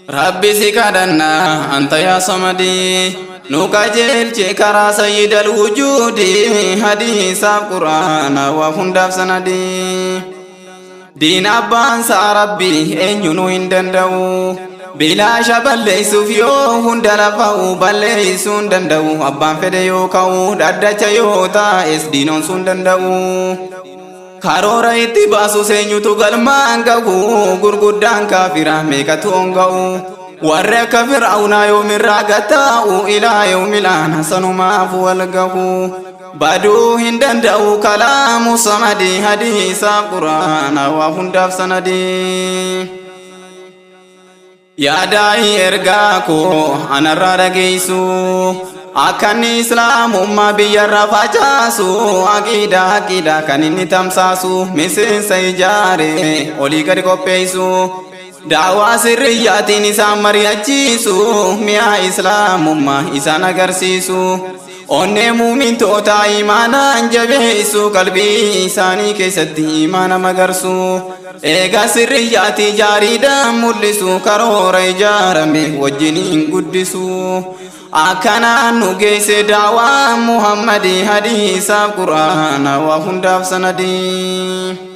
Rabbi si kadhanna anta yaa samadii, nu qajeelche karaa sayyidal wujuudi, hadiisaaf quraana waa hundaaf sanadii. Diin abbaan isaa Rabbi eenyunuu hin danda'u. Bilaasha balleessuuf yoo hunda lafa'u, balleessuu hin danda'u. Abbaan fedhe yoo ka'u, dhaddacha yoo taa'es diinoonsuu hin danda'u. Karoora itti baasus eenyutu galmaan gahu? Gurguddaan kaafira meeqatu onga'u? Warri akka Fir'aawnaa yoomirraa gattaa'u? Ilaa yoomilaan sanumaaf wal gahu. Baduu hin danda'u kalaamu samadii, hadiisaaf quraana waa hundaaf sanadii. Yaadaa'ii ergaa koo anarraa dhageessu, akka inni islaamummaa biyyarra facaasu, aqiidaa aqiidaa kan inni tamsaasu, miseensa ijaare olii gadi qopheessu, daawaa sirriyyaatiin isaan mari'achiisu, mi'a islaamummaa isaan agarsiisu, onnee muumintoota imaanaan jabeessu, qalbii isaanii keessatti imaana magarsu, eega sirriyyaati jaariidhaan mul'isu, karoora ijaarame wajjiniin guddisu. Akkanaan nu geesse daawaa Muhammadii, hadiisaaf quraana waa hundaaf sanadii.